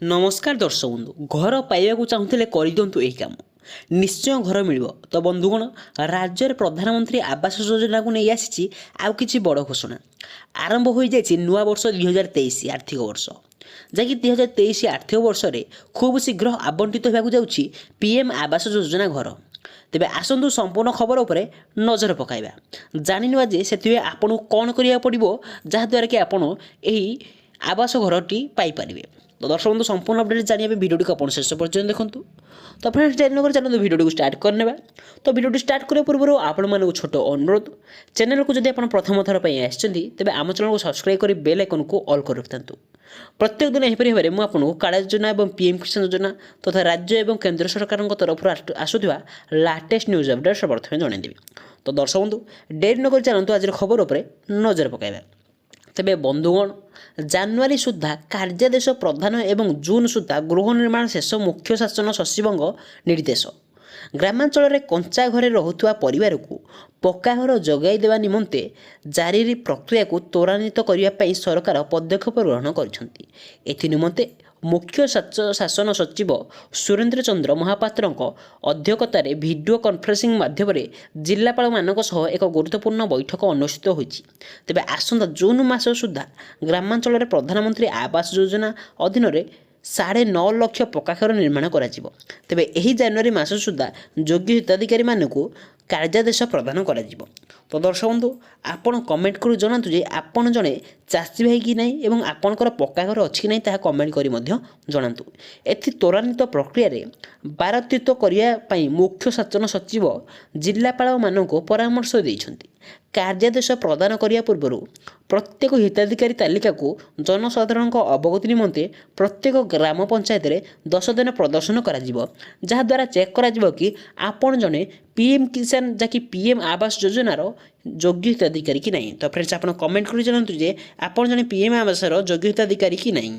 ନମସ୍କାର ଦର୍ଶକ ବନ୍ଧୁ, ଘର ପାଇବାକୁ ଚାହୁଁଥିଲେ କରିଦିଅନ୍ତୁ ଏହି କାମ, ନିଶ୍ଚୟ ଘର ମିଳିବ। ତ ବନ୍ଧୁଗଣ, ରାଜ୍ୟରେ ପ୍ରଧାନମନ୍ତ୍ରୀ ଆବାସ ଯୋଜନାକୁ ନେଇ ଆସିଛି ଆଉ କିଛି ବଡ଼ ଘୋଷଣା। ଆରମ୍ଭ ହୋଇଯାଇଛି ନୂଆ ବର୍ଷ 2023 ଆର୍ଥିକ ବର୍ଷ, ଯାହାକି 2023 ଆର୍ଥିକ ବର୍ଷରେ ଖୁବ୍ ଶୀଘ୍ର ଆବଣ୍ଟିତ ହେବାକୁ ଯାଉଛି ପିଏମ୍ ଆବାସ ଯୋଜନା ଘର। ତେବେ ଆସନ୍ତୁ ସମ୍ପୂର୍ଣ୍ଣ ଖବର ଉପରେ ନଜର ପକାଇବା, ଜାଣିନେବା ଯେ ସେଥିପାଇଁ ଆପଣଙ୍କୁ କ'ଣ କରିବାକୁ ପଡ଼ିବ, ଯାହାଦ୍ୱାରା କି ଆପଣ ଏହି ଆବାସ ଘରଟି ପାଇପାରିବେ। ତ ଦର୍ଶକ ବନ୍ଧୁ, ସମ୍ପୂର୍ଣ୍ଣ ଅପଡ଼େଟ୍ ଜାଣିବା ପାଇଁ ଭିଡ଼ିଓଟିକୁ ଆପଣ ଶେଷ ପର୍ଯ୍ୟନ୍ତ ଦେଖନ୍ତୁ। ତ ଫ୍ରେଣ୍ଡସ୍, ଡେରି ନକରି ଚାଲନ୍ତୁ ଭିଡ଼ିଓଟିକୁ ଷ୍ଟାର୍ଟ କରିନେବା। ତ ଭିଡ଼ିଓଟି ଷ୍ଟାର୍ଟ କରିବା ପୂର୍ବରୁ ଆପଣମାନଙ୍କୁ ଛୋଟ ଅନୁରୋଧ, ଚ୍ୟାନେଲକୁ ଯଦି ଆପଣ ପ୍ରଥମ ଥର ପାଇଁ ଆସିଛନ୍ତି, ତେବେ ଆମ ଚ୍ୟାନେଲକୁ ସବସ୍କ୍ରାଇବ୍ କରି ବେଲ୍ ଆଇକନ୍କୁ ଅଲ୍ କରି ରଖିଥାନ୍ତୁ। ପ୍ରତ୍ୟେକ ଦିନ ଏହିପରି ଭାବରେ ମୁଁ ଆପଣଙ୍କୁ କାଳିଆ ଯୋଜନା ଏବଂ ପିଏମ୍ କିଷାନ ଯୋଜନା ତଥା ରାଜ୍ୟ ଏବଂ କେନ୍ଦ୍ର ସରକାରଙ୍କ ତରଫରୁ ଆସୁଥିବା ଲାଟେଷ୍ଟ ନ୍ୟୁଜ୍ ଅପଡ଼େଟ୍ ସର୍ବପ୍ରଥମେ ଜଣାଇଦେବି। ତ ଦର୍ଶକ ବନ୍ଧୁ, ଡେରି ନକରି ଚାଲନ୍ତୁ ଆଜିର ଖବର ଉପରେ ନଜର ପକାଇବା। ତେବେ ବନ୍ଧୁଗଣ, ଜାନୁଆରୀ ସୁଦ୍ଧା କାର୍ଯ୍ୟାଦେଶ ପ୍ରଦାନ ଏବଂ ଜୁନ୍ ସୁଦ୍ଧା ଗୃହ ନିର୍ମାଣ ଶେଷ, ମୁଖ୍ୟ ଶାସନ ସଚିବଙ୍କ ନିର୍ଦ୍ଦେଶ। ଗ୍ରାମାଞ୍ଚଳରେ କଞ୍ଚା ଘରେ ରହୁଥିବା ପରିବାରକୁ ପକ୍କା ଘର ଯୋଗାଇ ଦେବା ନିମନ୍ତେ ଜାରି ପ୍ରକ୍ରିୟାକୁ ତ୍ୱରାନ୍ୱିତ କରିବା ପାଇଁ ସରକାର ପଦକ୍ଷେପ ଗ୍ରହଣ କରିଛନ୍ତି। ଏଥି ନିମନ୍ତେ ମୁଖ୍ୟ ଶାସନ ସଚିବ ସୁରେନ୍ଦ୍ର ଚନ୍ଦ୍ର ମହାପାତ୍ରଙ୍କ ଅଧ୍ୟକ୍ଷତାରେ ଭିଡ଼ିଓ କନଫରେନ୍ସିଂ ମାଧ୍ୟମରେ ଜିଲ୍ଲାପାଳମାନଙ୍କ ସହ ଏକ ଗୁରୁତ୍ୱପୂର୍ଣ୍ଣ ବୈଠକ ଅନୁଷ୍ଠିତ ହୋଇଛି। ତେବେ ଆସନ୍ତା ଜୁନ୍ ମାସ ସୁଦ୍ଧା ଗ୍ରାମାଞ୍ଚଳରେ ପ୍ରଧାନମନ୍ତ୍ରୀ ଆବାସ ଯୋଜନା ଅଧୀନରେ 9.5 ଲକ୍ଷ ପକ୍କା ଘର ନିର୍ମାଣ କରାଯିବ। ତେବେ ଏହି ଜାନୁଆରୀ ମାସ ସୁଦ୍ଧା ଯୋଗ୍ୟ ହିତାଧିକାରୀମାନଙ୍କୁ କାର୍ଯ୍ୟାଦେଶ ପ୍ରଦାନ କରାଯିବ। ତ ଦର୍ଶକ ବନ୍ଧୁ, ଆପଣ କମେଣ୍ଟ କରି ଜଣାନ୍ତୁ ଯେ ଆପଣ ଜଣେ ଚାଷୀ ଭାଇ କି ନାହିଁ ଏବଂ ଆପଣଙ୍କର ପକ୍କା ଘର ଅଛି କି ନାହିଁ, ତାହା କମେଣ୍ଟ କରି ମଧ୍ୟ ଜଣାନ୍ତୁ। ଏଥି ତ୍ୱରାନ୍ୱିତ ପ୍ରକ୍ରିୟାରେ ତ୍ୱରାନ୍ୱିତ କରିବା ପାଇଁ ମୁଖ୍ୟ ଶାସନ ସଚିବ ଜିଲ୍ଲାପାଳମାନଙ୍କୁ ପରାମର୍ଶ ଦେଇଛନ୍ତି। କାର୍ଯ୍ୟାଦେଶ ପ୍ରଦାନ କରିବା ପୂର୍ବରୁ ପ୍ରତ୍ୟେକ ହିତାଧିକାରୀ ତାଲିକାକୁ ଜନସାଧାରଣଙ୍କ ଅବଗତି ନିମନ୍ତେ ପ୍ରତ୍ୟେକ ଗ୍ରାମ ପଞ୍ଚାୟତରେ 10 ଦିନ ପ୍ରଦର୍ଶନ କରାଯିବ, ଯାହାଦ୍ୱାରା ଚେକ୍ କରାଯିବ କି ଆପଣ ଜଣେ ପିଏମ୍ କିଷାନ, ଯାହାକି ପିଏମ୍ ଆବାସ ଯୋଜନାର ଯୋଗ୍ୟ ହିତାଧିକାରୀ କି ନାହିଁ। ତ ଫ୍ରେଣ୍ଡସ୍, ଆପଣ କମେଣ୍ଟ କରି ଜଣାନ୍ତୁ ଯେ ଆପଣ ଜଣେ ପିଏମ୍ ଆବାସର ଯୋଗ୍ୟ ହିତାଧିକାରୀ କି ନାହିଁ।